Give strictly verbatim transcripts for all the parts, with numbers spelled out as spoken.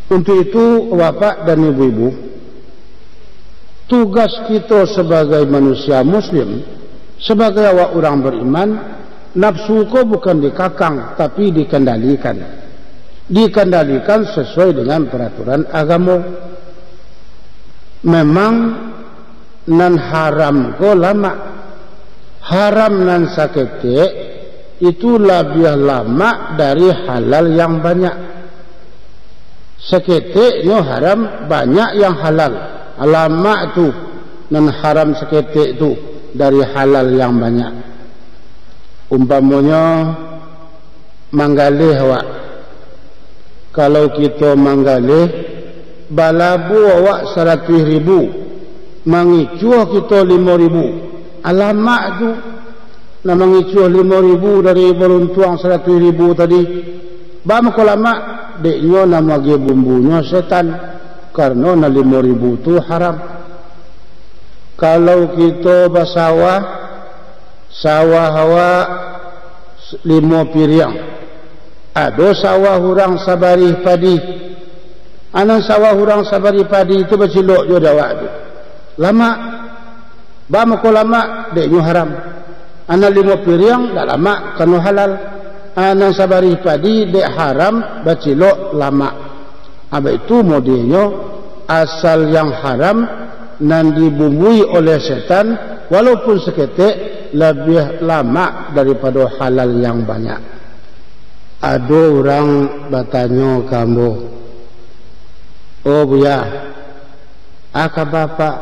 Untuk itu, Bapak dan Ibu-ibu, tugas kito sabagai manusia muslim, sabagai awak urang bariman, nafsu ko bukan dikakang, tapi dikendalikan. Dikendalikan sasuai dengan paraturan agamo. Memang nan haram ko lamak. Haram nan saketek itu labiah lamak dari halal yang banyak. Saketeknyo haram, banyak yang halal. Lamak tu, nan haram saketek tu dari halal yang banyak. Umpamonyo, manggaleh awak. Kalau kito manggaleh, balabo awak saratuih ribu, mangicuah kito limo ribu. Alamak tu, nak mangicuah limo ribu dari baruntuang saratuih ribu tadi. Baa mako lamak? Dek nyo nan magiah bumbunyo setan, karano nan limo ribu tu haram. Kalau kito basawah, sawah awak limo piriang. Ado sawah urang sabarih padi. Anan sawah urang sabarih padi tu bacilok jo dek awak tu. Lamak. Baa mako lamak? Dek nyo haram. Anan limo piriang dak lamak, karano halal. Anan sabarih padi dek haram, bacilok, lamak. Abaitu modelnyo, asal yang haram nan dibumbui oleh setan, walaupun saketek, labiah lamak daripado halal yang banyak. Ado urang batanyo ka ambo, "Oh Buya, a kaba Pak,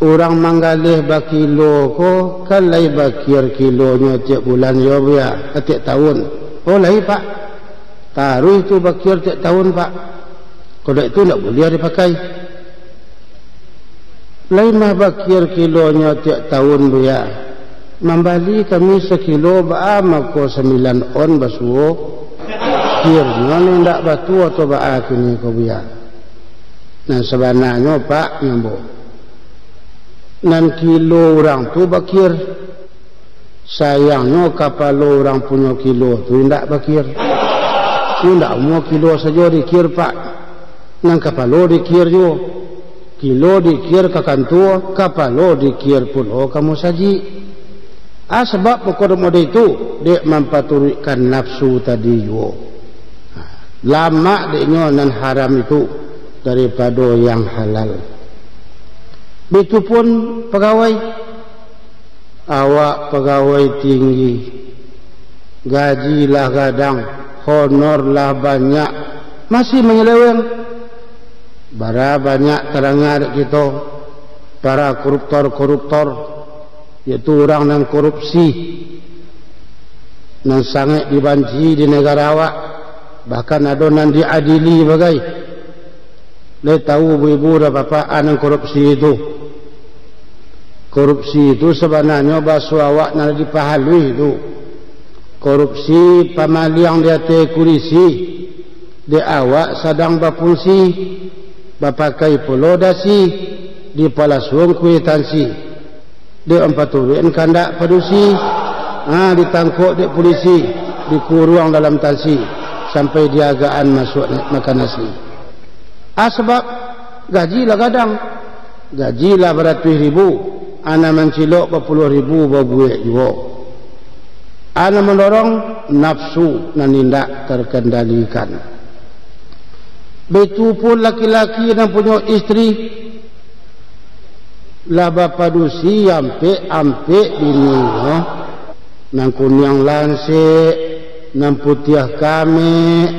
urang manggaleh bakilo ko, kan lai bakir kilonyo tiok bulan yo Buya, tiok taun?" "Oh lai Pak, taruih tu bakir tiok taun Pak, kalau dak itu ndak buliah dipakai." "Lai mah bakir kilonyo tiok taun Buya, mambali kami sakilo baa mako sambilan on basuo, kirnyo nan indak batua atau baa kini ko Buya?" "Nan sabananyo Pak," nyo ambo, "nan kilo urang tu bakir. Sayangnyo kapalo urang punyo kilo tu indak bakir. Indak amuah kilo sajo dikir Pak. Nan kapalo dikir juo. Kilo dikir ka kantua, kapalo dikir pulo ka musajik. A sabab mako model itu, dek mampaturuikkan nafsu tadi juo. Lamak dek nyo nan haram itu daripado yang halal." Baitu pun pagawai. Awak pagawai tinggi, gaji lah gadang, honor lah banyak, masih manyaleweng. Bara banyak tadanga dek kito, para koruptor-koruptor, yaitu urang nan korupsi, nan sangaik dibanci di nagara awak, bahkan ado nan diadili bagai. Lai tahu ibu-ibu dan bapak nan korupsi tu? Korupsi tu sabananyo baso awak nan lah dipahaluih tu. Korupsi pamaliang di ateh kurisi, dek awak sadang bafungsi, bapakai pulo dasi, dipalasuang kuitansi. Dek ampaturuik kandak padusi, ha, ditangkok dek pulisi, dikuruang dalam tansi, sampai diagaan masuak na-, makan nasi. A sabab gaji lah gadang, gaji lah baratuih ribu, a nan mancilok bapuluah ribu babuek juo. A nan mandorong nafsu nan indak terkendalikan. Baitu pun laki-laki nan punyo istri, lah bapadusi ampek-ampek bininyo, nan kuniang lansek, nan putiah kamek,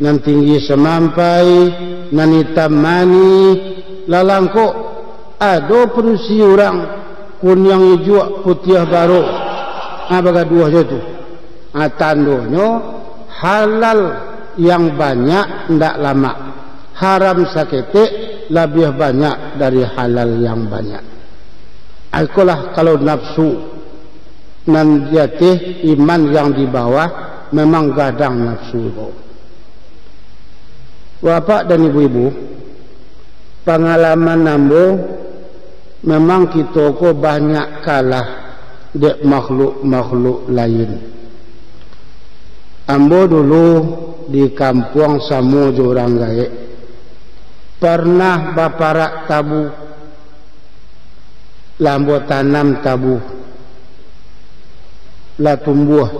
nan tinggi samampai, nan itam manih, lalangkok. Ado padusi urang, kuniang ijuak, putiah barok. Ha, bagaduah jo tu. Ha, tandonyo halal yang banyak ndak lamak, haram saketek labiah banyak dari halal yang banyak. Ikolah kalau nafsu nan di ateh, iman yang di bawah, memang gadang nafsu tu. Bapak dan ibu-ibu, pangalaman ambo, memang kito ko banyak kalah dek makhluk-makhluk lain. Ambo dulu di kampuang samo jo urang gaek. Parnah baparak tabu, lah ambo tanam tabu, lah tumbuah.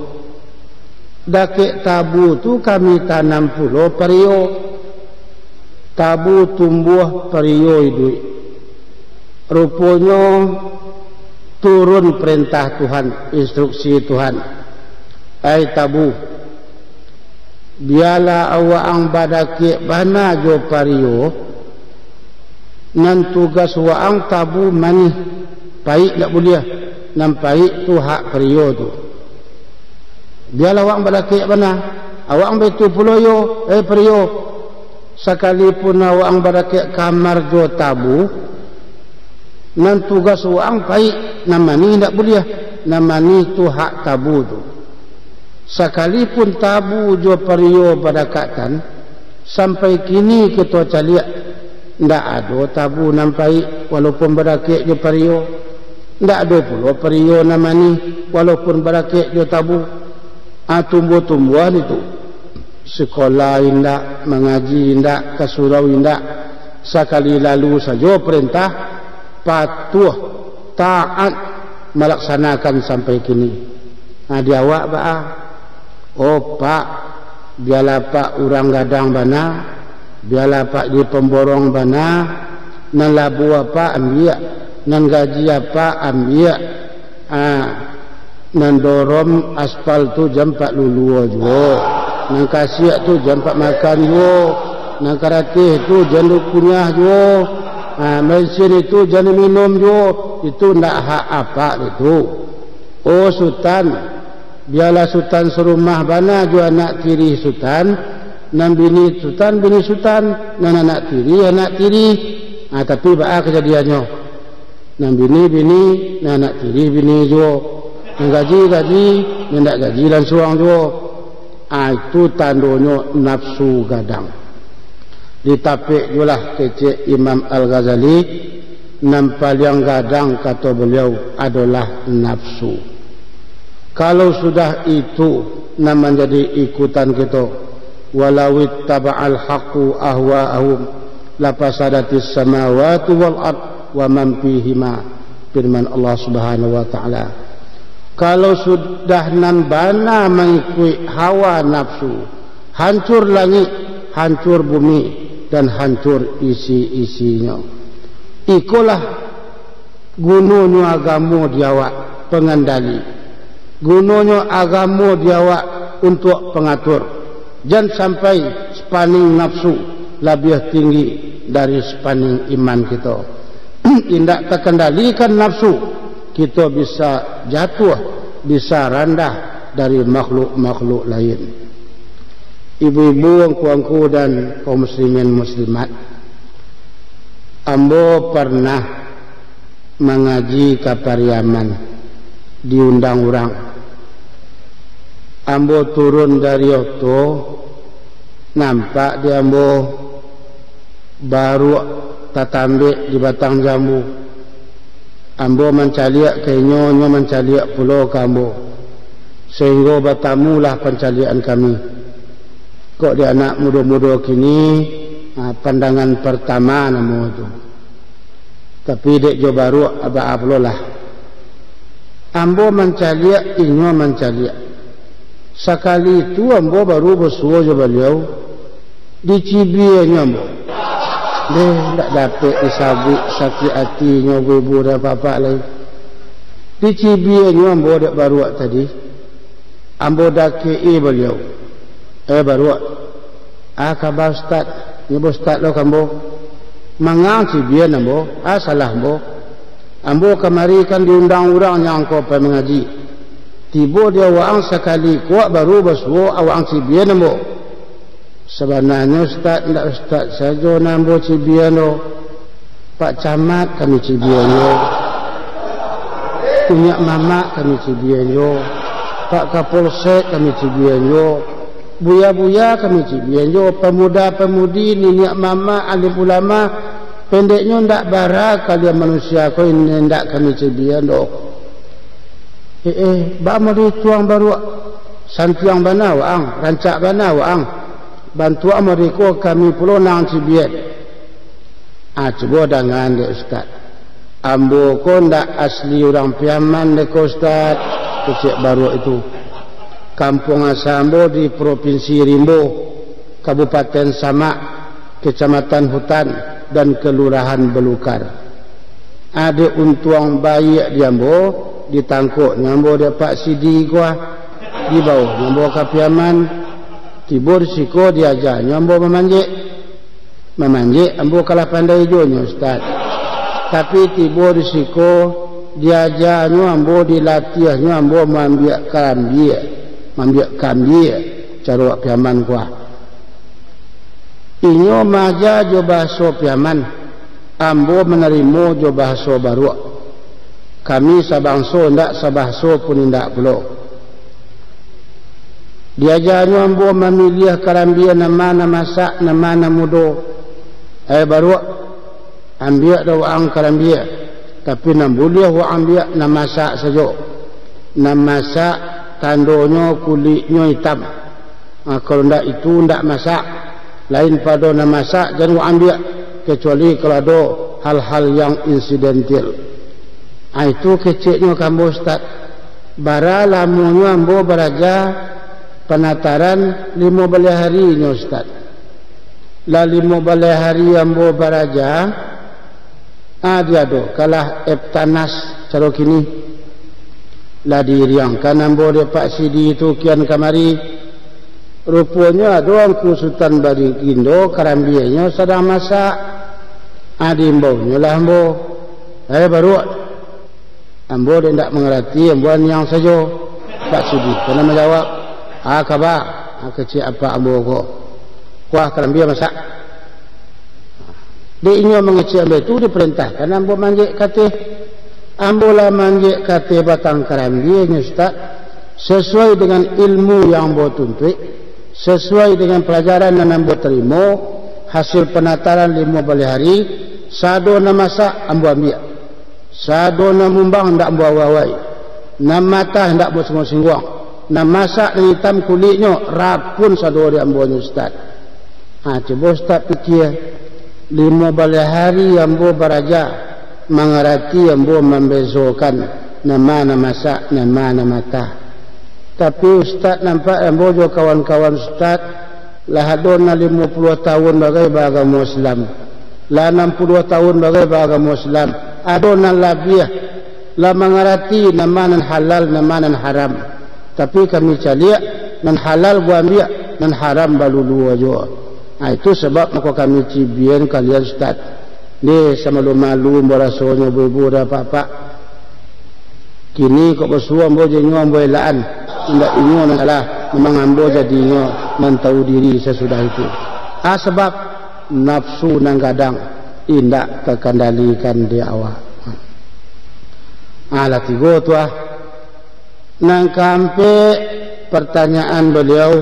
Dakek tabu tu kami tanam pulo pario. Tabu tumbuah, pario iduik. Ruponyo turun parentah Tuhan, instruksi Tuhan. Ai tabu, bialah waang badakek bana jo pario, nan tugas waang tabu manih, paik ndak buliah, nan paik tu hak pario tu. Bialah waang badakek bana, waang baitu pulo yo, eh pario. Sakalipun waang badakek kamar jo tabu, nan tugas waang paik, nan manih indak buliah, nan manih tu hak tabu tu. Sakalipun tabu jo pario badakatan, sampai kini kito caliak, ndak ado tabu nan paik walaupun badakek jo pario, ndak ado pulo pario nan manih walaupun badakek jo tabu. Ah, tumbuah-tumbuahan itu. Sikola indak, mangaji indak, ka surau indak, sakali lalu sajo parentah, patuah, taat, malaksanakan sampai kini. Nah, di awak baa? Oh, Pak, bialah Pak urang gadang bana, bialah Pak di pamborong bana, nan labuah Pak ambiak, nan gaji Apak ambiak, ah, nan dorom aspal tu jan Pak lulua juo, nan kasiak tu jan Pak makan juo, nan karateh tu jan dikunyah juo, ah, bensin itu jan diminum juo, itu ndak hak Apak itu. Oh Sutan, bialah Sutan sarumah bana jo anak tiri Sutan, nan bini Sutan, bini Sutan, nan anak tiri, anak tiri. Ah, tapi baa kajadiannyo? Nan bini, bini, nan anak tiri, bini juo. Nan gaji, gaji, nan indak gaji lansuang juo. Ah, itu tandonyo nafsu gadang. Ditapek juolah kecek Imam Al-Ghazali, nan paliang gadang, kato baliau, adolah nafsu. Kalau sudah itu nan manjadi ikutan kito, "Walau ittaba'al haqqu ahwa'ahum, lafasadatis samawati wal ard wa man fihima," firman Allah Subhanahu wa Ta'ala. Kalau sudah nan bana mangikuik hawa nafsu, hancur langik, hancur bumi, dan hancur isi-isinyo. Ikolah gunonyo agamo di awak, pangandali. Gunonyo agamo di awak untuak pangatur. Jan sampai spanding nafsu labiah tinggi dari spanding iman kito. Indak takandalikan nafsu, kito bisa jatuah, bisa randah dari makhluk-makhluk lain. Ibu-ibu, angku-angku, dan kaum muslimin muslimat, ambo parnah mangaji ka Pariaman, diundang urang. Ambo turun dari oto, nampak di ambo baruak tatambek di batang jambu. Ambo mancaliak ka inyo, inyo mancaliak pulo ka ambo, sahinggo batamulah pancaliakan kami. Kok di anak mudo-mudo kini, ah, pandangan partama namo tu. Tapi dek jo baruak, baa pulolah. Ambo mancaliak, inyo mancaliak. Sakali tu ambo baru basuo jo baliau, dicibianyo ambo. Deh, ndak dapek disabuik sakik atinyo ibu-ibu dan bapak lai. Dicibianyo ambo dek baruak tadi. Ambo dakek-i baliau. "Eh, baruak, ah, kaba Ustaz? Nyo ba Ustaz lo ka ambo. Manga ang cibian ambo? Ah, salah ambo. Ambo kamari kan diundang urang nyo angko pai mangaji. Tibo di awak ang sakali ko baru basuo, awak ang cibian ambo." "Sabananyo Ustaz, ndak Ustaz sajo nan ambo cibian doh. Pak Camat kami cibian jo. Niniak mamak kami cibian jo. Pak Kapolsek kami cibian jo. Buya-buya kami cibian jo. Pamuda-pamudi, niniak mamak, alim ulama. Pendeknyo, ndak bara kalian manusia ko indak kami cibian doh." "Eh, eh, baa mode tu ang baruak? Santiang bana waang, rancak bana waang." Bantuak mariko kami pulo nan cibiak. Ah, cubo dangan dek Ustaz. Ambo ko ndak asli urang Piaman dek ko Ustaz, kecek Baruak itu. Kampuang asa ambo di Propinsi Rimbo, Kabupaten Samak, Kecamatan Hutan, dan Kelurahan Belukar. Ado untuang baiak di ambo, ditangkoknyo ambo dek Pak Sidi ko, dibaonyo ambo ka Piaman. Tibo di siko diajanyo ambo mamanjek. Mamanjek ambo kalah pandai juo nyo, Ustaz. Tapi tibo di siko, diajanyo ambo, dilatiahnyo ambo maambiak karambia, maambiak kambia, caro wak Piaman ko. Inyo maaja jo bahaso Piaman, ambo manarimo jo bahaso Baruak. Kami sabangso indak, sabahaso pun indak pulo. Diajanyo ambo mamiliah karambia nan ma nan masak, nan ma nan mudo. Ai Baruak, ambiak dek waang karambia, tapi nan buliah waang ambiak nan masak sajo. Nan masak tandonyo kuliknyo itam. Ah, kalau ndak itu, ndak masak. Lain pado nan masak, jan waang ambiak, kecuali kalau ado hal-hal yang insidentil. Ah, itu keceknyo ka ambo, Ustaz. Bara lamonyo ambo baraja panataran limo baleh hari nyo, Ustaz. Lah limo baleh hari ambo baraja, ah, diadokanlah eptanas caro kini. Lah diiriangkan ambo dek Pak Sidi tu kian kamari. Ruponyo ado Angku Sutan Bagindo, karambianyo sadang masak. Ah, diimbaunyolah ambo. Eh, Baruak, ambo dek indak mangarati, ambo aniang sajo. Pak Sidi kana manjawab, ah, kaba, ah, kecek apak ambo ko. Kuah karambia masak. Dek inyo mangecek ambo tu, diparentahkan ambo manjek kateh. Ambo lah manjek kateh batang karambianyo, Ustaz, sasuai dengan ilmu yang ambo tuntuik, sasuai dengan palajaran nan ambo tarimo, hasil panataran limo baleh hari, sado nan masak ambo ambiak. Sado nan mumbang indak ambo awai-awai, nan matah indak ambo singguang-singguang, nan masak nan itam kuliknyo rapun sado dek ambo nyo, Ustaz. Ha, cubo Ustaz pikia, limo baleh hari ambo baraja, mangarati ambo mambesokan nan ma nan masak, nan ma nan matah. Tapi Ustaz, nampak ambo jo kawan-kawan Ustaz, lah ado nan limo puluah tahun bagai baagamo Islam. Lah anam puluah tahun bagai baagamo Islam. Ado nan labiah, lah mangarati nan ma nan halal, nan ma nan haram. Tapi kami caliak, nan halal baambiak, nan haram balulu ajo. Ha, itu sabab mako kami cibian kalian, Ustaz. Deh, samalu-malu ambo rasonyo, ibu-ibu, apak-apak. Kini kok basuo ambo jo inyo ambo elakan, indak inyo nan salah, memang ambo jadinyo nan tahu diri sasudah itu. Ah, sabab nafsu nan gadang indak takandalikan di awak. Ah, lah tigo tu ah. Nan kaampek, pertanyaan baliau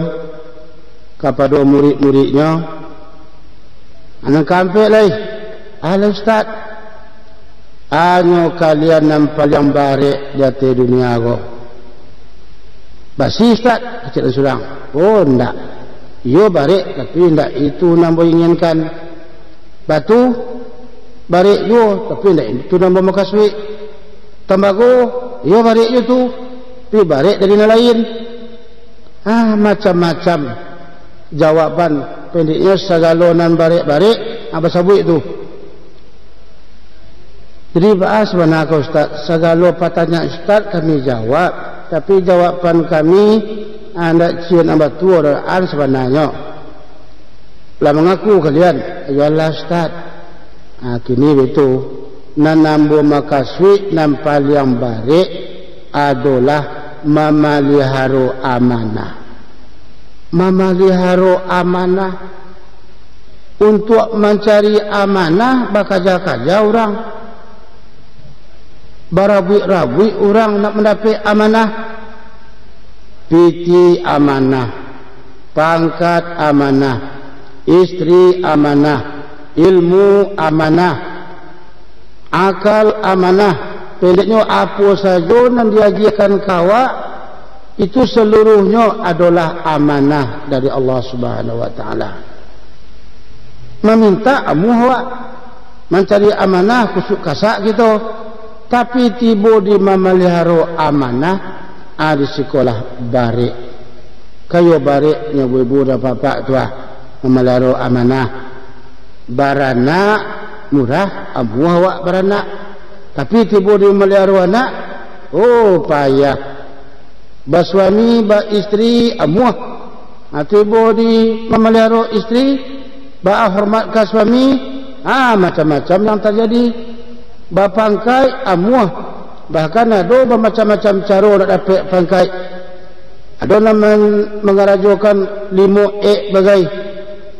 kapado murid-muridnyo. Nan kaampek lai, "Alah Ustaz, anyo kalian nan paliang barek di ateh dunia ko." "Basi Ustaz," kecek nan surang. "Oh, ndak. Iyo barek, tapi ndak itu nan ambo inginkan." "Batu, barek juo, tapi ndak itu nan ambo makasuik. Tambago, iyo barek juo tu, tapi barek dari nan lain." Ah, macam-macam jawaban, pendeknyo sagalo nan barek-barek, ah, basabuik tu. Jadi, baa sabana ko Ustaz, sagalo patanyaan Ustaz kami jawab, tapi jawaban kami, ah, ndak ciek nan batua doh, an sabananyo. Lah mangaku kalian, "Iyolah Ustaz." Ah, kini baitu, nan ambo makasuik nan paliang barek adolah mamaliharo amanah. Mamaliharo amanah. Untuak mancari amanah, bakaja-kaja urang. Barabuik-rabuik urang nak mandapek amanah. Pitih amanah, pangkat amanah, istri amanah, ilmu amanah, akal amanah. Pendeknyo, apo sajo nan diagiahkan ka awak, Itu saluruhnyo adolah amanah dari Allah Subhanahu wa Ta'ala. Maminta amuah awak, mancari amanah kusuk kasak kito, tapi tibo di mamaliharo amanah, ah, di sikolah barek. Kayo barek nyo ibu-ibu dan bapak tu ah, mamaliharo amanah. Baranak murah, amuah awak baranak. Tapi tibo di mamaliharo anak, oh, payah. Basuami, baistri, amuah. Ha, tibo di mamaliharo istri, bahormat ka suami, ha, macam-macam yang tajadi. Bapangkaik, amuah. Bahkan ado bamacam-macam caro nak dapek pangkaik. Ado nan man-, mangarajokan limo ek bagai.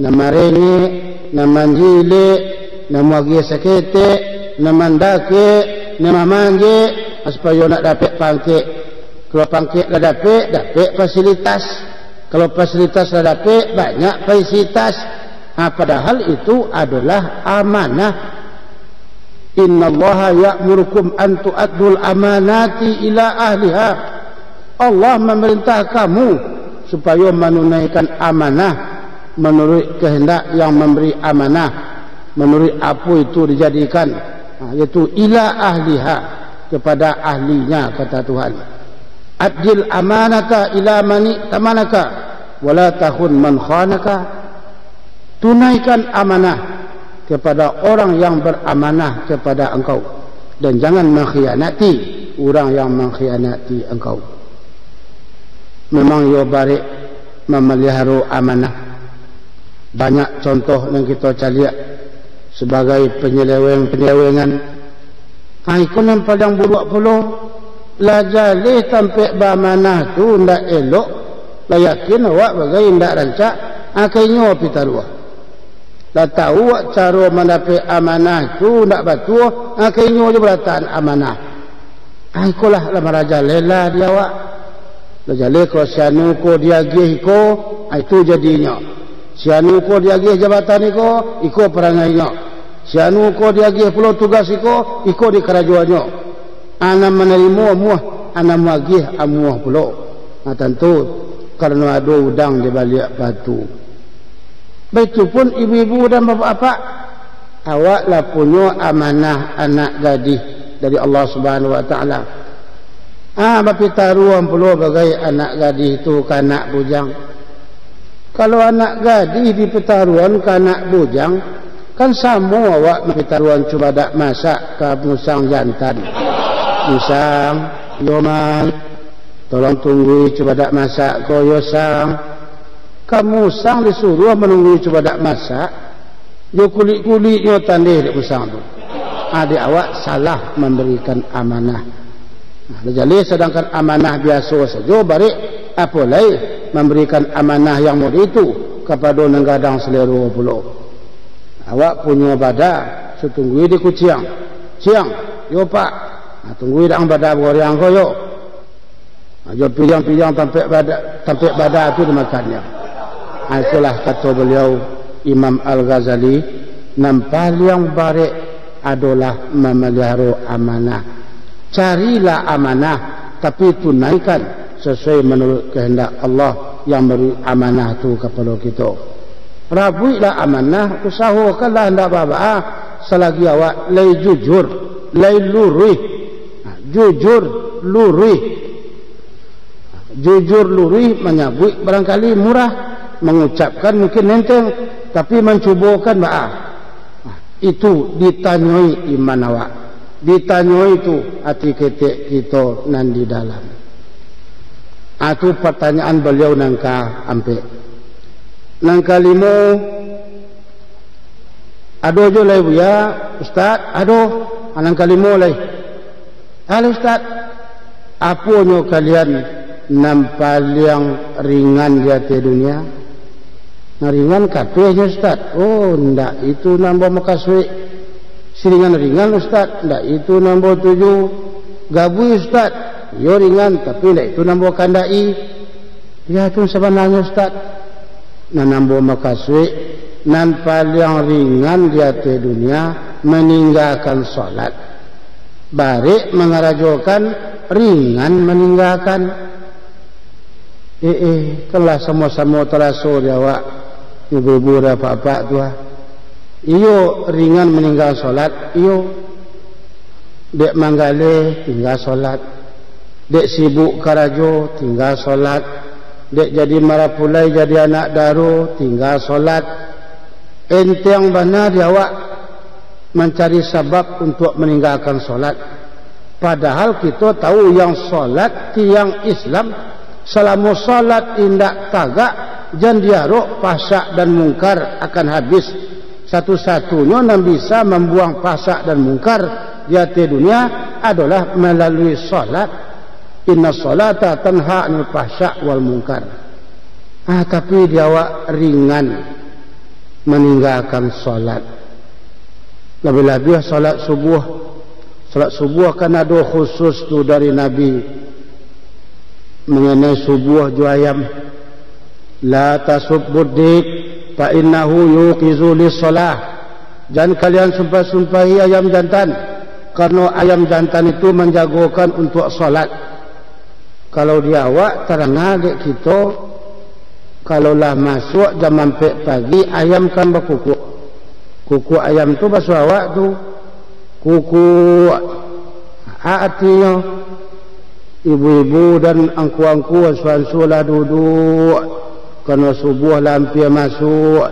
Nan marengek, nan manjilek, nan muagiah saketek, nan mandakek, nan mamanjek, supayo nak dapek pangkek. Kalau pangkek lah dapek, dapek fasilitas. Kalau fasilitas lah dapek, banyak fasilitas. Ha, padahal itu adolah amanah. "Innallaha ya'murukum an tu'addul amanati ila ahliha." Allah mamarintah kamu supayo manunaikan amanah manuruik kahandak yang mambari amanah, manuruik apo itu dijadikan, ha, yaitu ila ahliha, kepada ahlinya, kata Tuhan. "Addil amanata ila mani tamanaka, wala tahun man khanaka." Tunaikan amanah kepada orang yang beramanah kepada engkau, dan jangan mengkhianati urang yang mengkhianati engkau. Memang iyo barek mamaliharo amanah. Banyak contoh nan kito caliak sabagai panyaleweng-panyalewengan. Ha, iko nan paliang buruak pulo, lah jaleh tampek baamanah tu ndak elok, lah yakin awak bagai ndak rancak, ha, ka inyo pitaruah. Lah tahu awak caro mandapek amanah tu ndak batua, ha, ka inyo jo barataan amanah. Ha, ikolah lah marajalela di awak. Lah jaleh ko si anu ko diagiah iko, ha, itu jadinyo. Si anu ko diagiah jabatan iko, iko parangainyo. Si anu ko diagiah pulo tugas iko, iko di karajoannyo. Anak manarimo amuah, anak muagiah amuah pulo. Nah, tantu, karano ado udang di baliak batu. Baitupun ibu-ibu dan bapak-bapak, awak lah punyo amanah anak gadih dari Allah Subhanahu wa Ta'ala. Ah, bapitaruah pulo bagai anak gadih tu ka anak bujang. Kalau anak gadih dipitaruahan ka anak bujang, kan samo awak mapitaruahan cubadak masak ka musang jantan. "Musang, yo mai, tolong tunggui cubadak masak ko yo, Sang." Ka musang disuruah manunggui cubadak masak, jo kulik-kuliknyo tandeh dek musang tu. Ah, dek awak salah mambarikan amanah. Nah, lah jaleh sadangkan amanah biaso sajo barek, apo lai mambarikan amanah yang model itu kapado nan gadang salero pulo. Awak punyo bada, sutunggui di kuciang. "Ciang, yo Pak." Nah, tunggui dek ang bada bagoriang ko yo. Ha, jo piliang-piliang tampek bada, tampek bada tu dimakannyo. Ha, itulah kato baliau, Imam Al-Ghazali, nan paliang barek adolah mamaliharo amanah. Carilah amanah, tapi tunaikan sasuai manuruik kahandak Allah yang mambari amanah tu kapado kito. Rabuiklah amanah, usahokanlah ndak baa-baa, salagi awak lai jujur, lai luruih. Ha, jujur, luruih. Jujur luruih manyabuik barangkali murah, mangucapkan mungkin nenteng, tapi mancubokan baa? Nah, itu ditanyoi iman awak, ditanyoi tu ati ketek kito nan di dalam. Ah, tu patanyaan baliau nan kaampek. Nan kalimo, ado jo lai, Buya, Ustaz? Ado. Ah, nan kalimo lai. Halo, Ustaz, aponyo kalian nan paliang ringan di ateh dunia? Nan ringan kapehnyo, Ustaz? Oh, ndak itu nan ambo makasuik. Si ringan-ringan, Ustaz, ndak itu nan ambo tuju. Gabuih, Ustaz? Iyo ringan, tapi ndak itu nan ambo kandaki. Iyo tu sabananyo, Ustaz. Nan ambo makasuik, nan paliang ringan di ateh dunia, maninggakan salat. Barek mangarajokan, ringan maninggakan. Eh, eh, kan lah samo-samo taraso di awak, ibu-ibu dan apak-apak tu, ah. Iyo ringan maningga solat, iyo. Dek manggaleh, tingga solat. Dek sibuk karajo, tingga solat. Dek jadi marapulai, jadi anak daro, tingga solat. Enteng bana di awak mancari sabab untuak maninggakan solat. Padahal kito tahu yang solat tiang Islam, salamo solat indak tagak, jan diarok fahsya dan mungkar akan habis. Satu-satunyo nan bisa mambuang fahsya dan mungkar di ateh dunia adolah malalui solat. Inna salata tanha anil fahsya wal mungkar. Ah, tapi di awak ringan maninggakan solat. Labiah-labiah solat subuh. Solat subuh kan ado khusus tu dari Nabi. Mangenai subuh jo ayam. "La tasubbud dik, fa innahu yuqizu lis-shalah." Jan kalian sumpah-sumpahi ayam jantan, karano ayam jantan itu manjagokan untuak solat. Kalau di awak, tarang dek kito, kalau lah masuak jam ampek pagi, ayam kan bakukuak. Kukuak ayam tu basuah awak tu. Kukuak. A-, artinyo, ibu-ibu dan angku-angku, ansu-ansu lah duduak, karano subuah lah ampia masuak.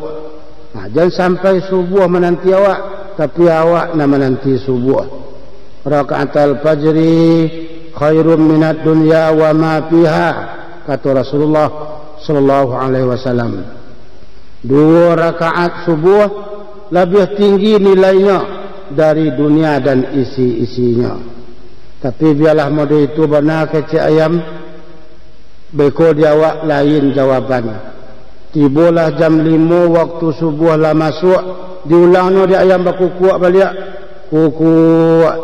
Nah, jan sampai subuah mananti awak, tapi awak nan mananti subuah. "Rakaatal fajri khairum minad dunya wa ma fiha," kato Rasulullah sallallahu alaihi wasallam. Duo rakaat subuah labiah tinggi nilainyo dari dunia dan isi-isinyo. Tapi bialah model itu bana kecek ayam, beko di awak lain jawaban. Tibolah jam limo waktu subuah lah masuak, diulangnyo di ayam bakukuak baliak. Kukuak.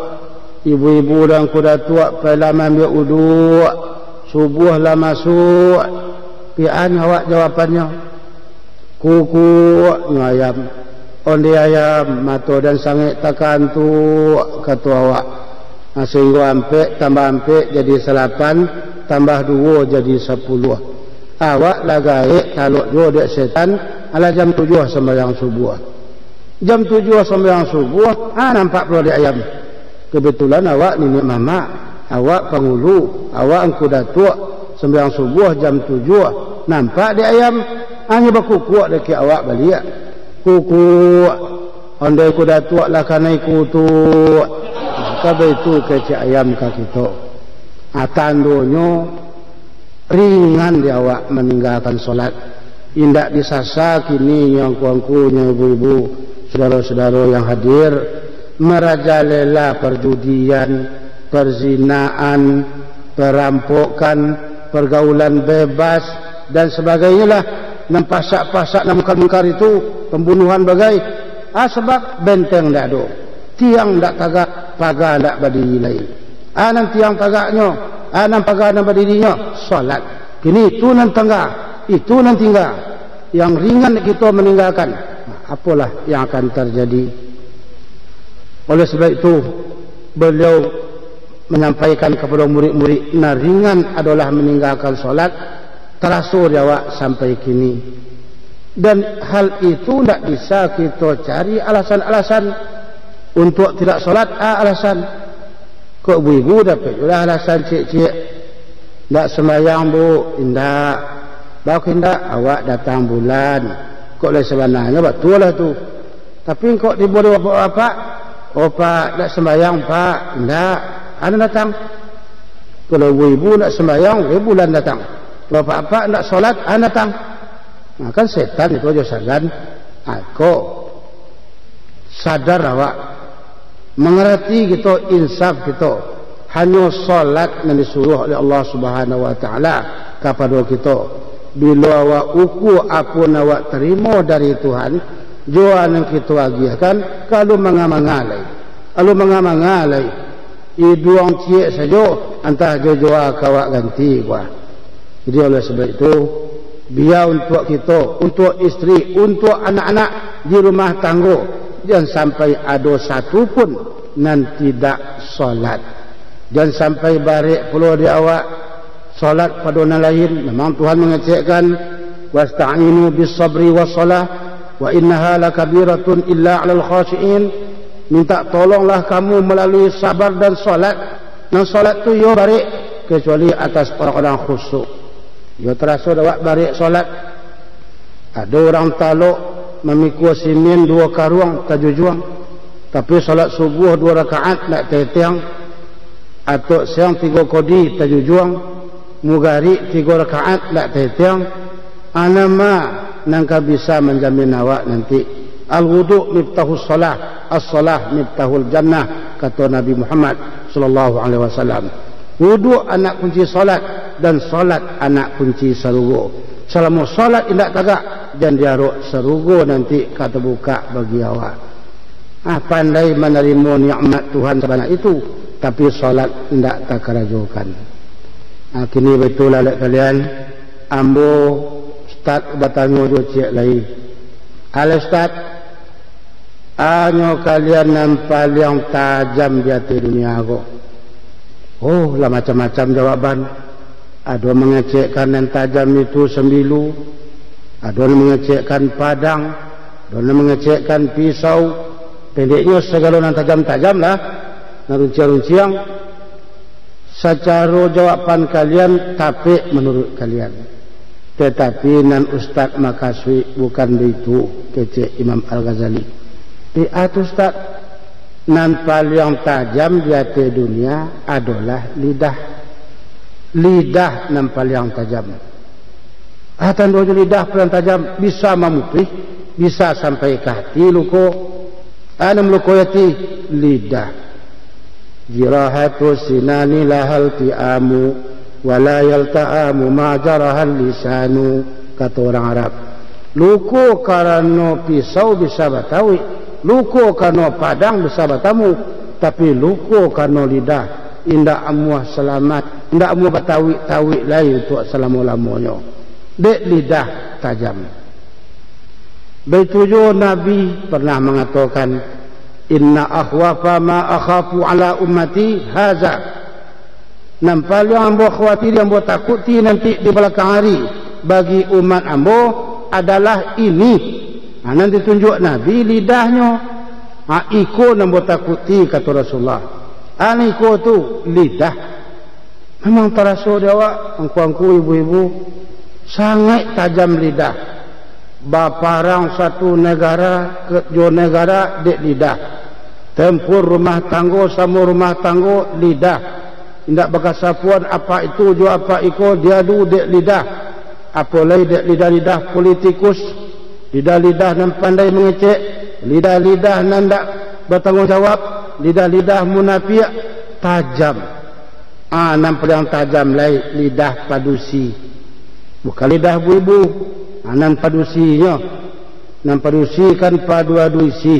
Ibu-ibu dan angku datuak, pailah maambiak uduak. Subuah lah masuak. Pian awak jawabannyo. Kukuaknyo ayam. Onde ayam, mato dan sangek takantuak, kato awak. Nah, sahinggo ampek tambah ampek jadi salapan, tambah duo jadi sapuluah. Awak lah gaek talok juo dek setan, alah jam tujuah sambayang subuah. Jam tujuah sambayang subuah, ah, nampak pulo dek ayam. Kebetulan awak niniak mamak, awak pangulu, awak angku datuak, sambayang subuah jam tujuah, nampak dek ayam, hanyo bakukuak dakek awak baliak. Kukuak, ondeh angku datuak lah kanai kutuak. Maka baitu kecek ayam ka kito. Ah, tandonyo, ringan di awak maninggakan solat. Indak disasa kini nyo angku-angku, nyo ibu-ibu, sudaro-sudaro yang hadir, marajalela parjudian, parzinaan, parampokan, pargaulan bebas, dan sabagainyolah, nan pasak-pasak, nan mungkar-mungkar itu, pambunuhan bagai. Ah, sabab benteng ndak ado, tiang ndak tagak, paga ndak badiri lai. Ah, nan tiang tagaknyo, ah, nan paga nan badirinyo, solat. Kini itu nan tangga, itu nan tingga. Yang ringan kito maninggakan, apolah yang akan tarjadi? Oleh sabab itu, baliau manyampaikan kapado murid-murid, nan ringan adolah maninggakan solat, taraso di awak sampai kini. Dan hal itu ndak bisa kito cari alasan-alasan untuak tidak solat, ah, alasan. Kok ibu-ibu dapek juo lah alasan ciek-ciek. Ndak sumbayang, Bu? Indak. Baa kok indak? Awak datang bulan. Kok lai sabananyo batua lah tu. Tapi kok tibo di bapak-bapak, "Oh, Pak, ndak sumbayang, Pak." Indak. Anu datang. Kalau ibu-ibu ndak sumbayang, eh, bulan datang. Kalau bapak-bapak ndak solat, anu datang. Nah, kan setan itu aja sagan. Ah, kok sadar awak, mangarati kito, insaf kito, hanyo solat nan disuruah oleh Allah Subhanahu wa Taala kapado kito. Bilo awak ukua apo nan awak tarimo dari Tuhan, jo nan kito agiahkan, ka alun manga-manga lai. Alun manga-manga lai. Iduang ciek sajo, antah jo joa ka awak ganti, kuah. Jadi, oleh sebab itu, bia untuak kito, untuak isteri, untuak anak-anak di rumah tanggo, jan sampai ado satu pun nan tidak solat. Jan sampai barek pulo di awak, salat pado nan lain. Memang Tuhan mangecekkan, "Wasta'inu bis sabri was salah, wa innaha lakabiratun illa 'alal khasyi'in." Minta tolonglah kamu melalui sabar dan salat. Nan salat tu yo barek, kecuali atas orang-orang khusyuk. Yo taraso dek awak barek salat. Ado urang talok mamikua simin duo karuang tajujuang, tapi salat subuah duo rakaat ndak teteng, atok siang tigo kodi tajujuang, mugarik tigo rakaat ndak teteng, a nan ma nan ka bisa manjamin awak nanti? Al-wudu miftahus shalah, as-shalah miftahul jannah, kato Nabi Muhammad sallallahu alaihi wasallam. Wudu anak kunci salat, dan salat anak kunci sarugo. Salamo salat indak tagak, jan diarok sarugo nanti ka tabukak bagi awak. Ah, pandai manarimo nikmat Tuhan sabanyak itu, tapi salat indak takarajokan. Ah, kini baitulah dek kalian, ambo Ustaz batanyo jo ciek lai. Alah Ustaz, a nyo kalian nan paliang tajam di ateh dunia ko? Oh, lah macam-macam jawaban. Ado mangecekkan nan tajam itu sambilu, ado nan mangecekkan padang, ado nan mangecekkan pisau. Pendeknyo, sagalo nan tajam-tajam lah, nan runciang-runciang. Sacaro jawaban kalian tapek manuruik kalian. Tatapi nan Ustaz makasuik bukan baitu, kecek Imam Al-Ghazali. Di atas Ustaz, nan paliang tajam di ateh dunia adolah lidah. Lidah nan paliang tajam. Ah, tando jo lidah paliang tajam, bisa mamutuih, bisa sampai ka hati luko. A nan malukoi ati, lidah. Jirahatu sinani lahal ti'amu, wa la yalta'amu ma jarahal lisanu, kato urang Arab. Luko karano pisau bisa batauik, luko karano padang bisa batamu, tapi luko karano lidah indak amuah salamaik, indak amuah batauik-tauik lai untuak salamo-lamonyo. Dek lidah tajam. Baitu juo Nabi pernah mangatokan, "Inna akhwafa ma akhafu ala ummati haza." Nan paliang ambo khawatiri, ambo takuti nanti di balakang ari bagi umat ambo adalah ini. Ha, nan ditunjuak Nabi lidahnyo. Ha, iko nan ambo takuti, kato Rasulullah. Ha, nan iko tu lidah. Memang taraso di awak, angku-angku, ibu-ibu, sangaik tajam lidah. Baparang satu negara ka, jo negara dek lidah. Tempur rumah tanggo samo rumah tanggo, lidah. Indak bakasapuan apak itu jo apak iko, diadu dek lidah. Apo lai dek lidah-lidah politikus, lidah-lidah nan pandai mangecek, lidah-lidah nan indak batangguang jawab, lidah-lidah munapiak, tajam. Ah, nan paliang tajam lai lidah padusi. Bukan lidah ibu-ibu. Ah, nan padusinyo. Nan padusi kan padu-adu isi.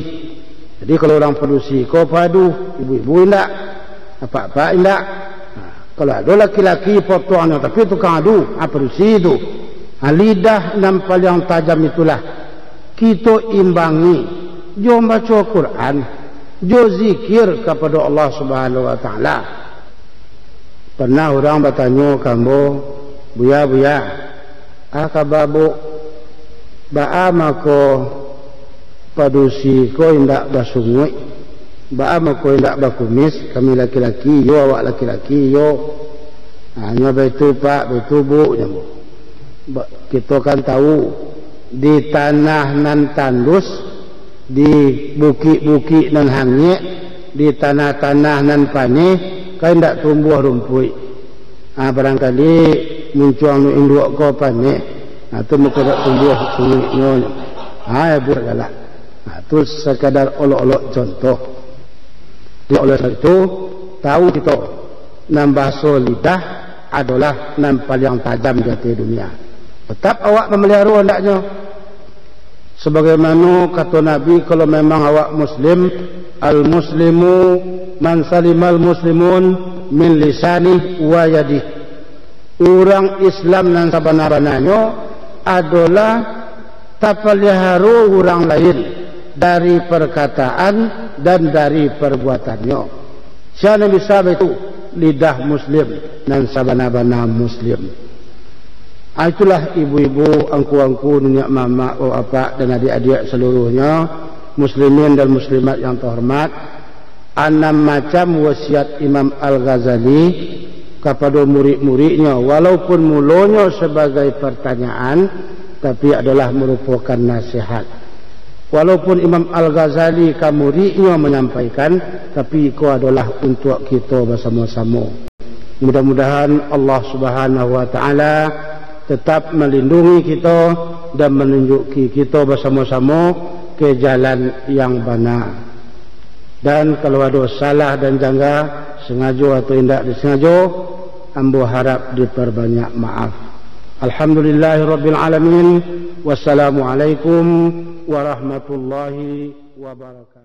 Jadi, kalau urang padusi ko padu, ibu-ibu indak, apak-apak indak. Nah, kalau ado laki-laki potongnyo, tapi tukang adu, ah, padusi tu. Ah, lidah nan paliang tajam itulah kito imbangi jo mambaco Quran, jo zikir kapado Allah Subhanahu wa Ta'ala. Pernah urang batanyo ka ambo, "Buya, Buya, a kaba, Bu, baa mako padusi ko indak basunguik? Baa mako indak bakumis? Kami laki-laki, iyo, awak laki-laki, iyo." "Hanyo baitu, Pak, baitu, Bu," nyo ambo. Ba-, kito kan tahu, di tanah nan tandus, di bukik-bukik nan hangek, di tanah-tanah nan paneh, kan indak tumbuah rumpuik. Ha, barangkali muncuang nu induak ko paneh, ha, tu mako indak tumbuah sunguiknyo. Ha, ya, buat galak. Ha, tu sakadar olok-olok contoh. Jadi, oleh sebab itu, tahu kito, nan bahaso lidah adolah nan paliang tajam di ateh dunia. Tetap awak mamaliharo andaknyo. Sabagaimano kato Nabi, kalau memang awak muslim, "Al-muslimu man salimal muslimun min lisanih wa yadih." Urang Islam nan sabana-bananyo adolah tapaliharo urang lain dari parkataan dan dari parbuatannyo. Sia nan bisa baitu? lidah muslim nan sabana-bana muslim. Ah, itulah ibu-ibu, angku-angku, niniak mamak, bapak-bapak, dan adiak-adiak saluruhnyo, muslimin dan muslimat yang terhormat, anam macam wasiat Imam Al-Ghazali kapado murid-muridnyo, walaupun mulonyo sabagai partanyaan, tapi adolah marupokan nasihat. Walaupun Imam Al-Ghazali ka muridnyo manyampaikan, tapi iko adolah untuak kito basamo-samo. Mudah-mudahan Allah Subhanahu wa Ta'ala tetap malindungi kito dan manunjuki kito basamo-samo ka jalan yang bana. Dan kalau ado salah dan jangga, sangajo atau indak disangajo, ambo harap diparbanyak maaf. Alhamdulillahirabbil alamin. Wassalamualaikum warahmatullahi wabarakatuh.